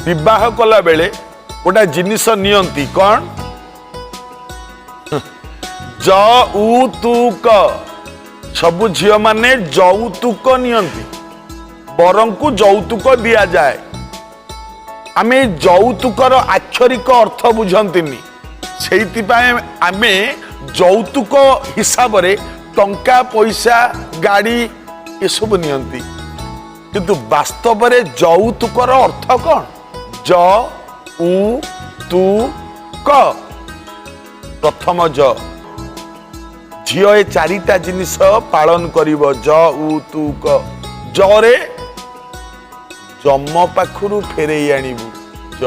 ବିବାହ କଲା ବେଳେ ଗୋଟେ ଜିନିଷ ନିଅନ୍ତି, କ'ଣ? ଜ ଉ ତୁ କ। ସବୁ ଝିଅମାନେ ଯୌତୁକ ନିଅନ୍ତି, ବରଙ୍କୁ ଯୌତୁକ ଦିଆଯାଏ। ଆମେ ଏଇ ଯୌତୁକର ଆକ୍ଷରିକ ଅର୍ଥ ବୁଝନ୍ତିନି, ସେଇଥିପାଇଁ ଆମେ ଯୌତୁକ ହିସାବରେ ଟଙ୍କା ପଇସା, ଗାଡ଼ି ଏସବୁ ନିଅନ୍ତି। କିନ୍ତୁ ବାସ୍ତବରେ ଯୌତୁକର ଅର୍ଥ କ'ଣ? ଜ ଉ ତୁ କ। ପ୍ରଥମ ଜ, ଝିଅ ଏ ଚାରିଟା ଜିନିଷ ପାଳନ କରିବ, ଜ ଉ ତୁ କ। ଜରେ ଯମ ପାଖରୁ ଫେରେଇ ଆଣିବୁ। ଜ,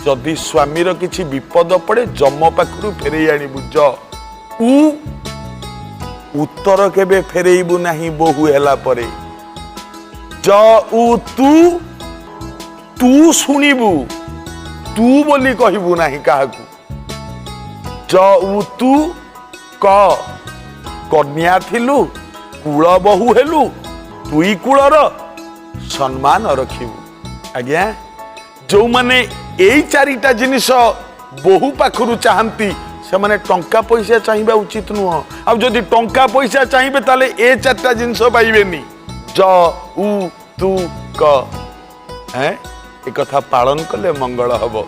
ଯଦି ସ୍ୱାମୀର କିଛି ବିପଦ ପଡ଼େ, ଯମ ପାଖରୁ ଫେରେଇ ଆଣିବୁ ଜ। ଉ, ଉତ୍ତର କେବେ ଫେରେଇବୁ ନାହିଁ ବୋହୂ ହେଲା ପରେ। ଜ ଉ ତୁ, ତୁ ଶୁଣିବୁ, ତୁ ବୋଲି କହିବୁ ନାହିଁ କାହାକୁ। ଜ ଉ ତୁ କ, କନ୍ୟା ଥିଲୁ କୁଳ ବୋହୂ ହେଲୁ, ଦୁଇ କୂଳର ସମ୍ମାନ ରଖିବୁ। ଆଜ୍ଞା, ଯୋଉମାନେ ଏଇ ଚାରିଟା ଜିନିଷ ବୋହୂ ପାଖରୁ ଚାହାନ୍ତି, ସେମାନେ ଟଙ୍କା ପଇସା ଚାହିଁବା ଉଚିତ ନୁହଁ। ଆଉ ଯଦି ଟଙ୍କା ପଇସା ଚାହିଁବେ, ତାହେଲେ ଏ ଚାରିଟା ଜିନିଷ ପାଇବେନି। ଜ ଉ ତୁ କ। ଏଁ ଏ କଥା ପାଳନ କଲେ ମଙ୍ଗଳ ହବ।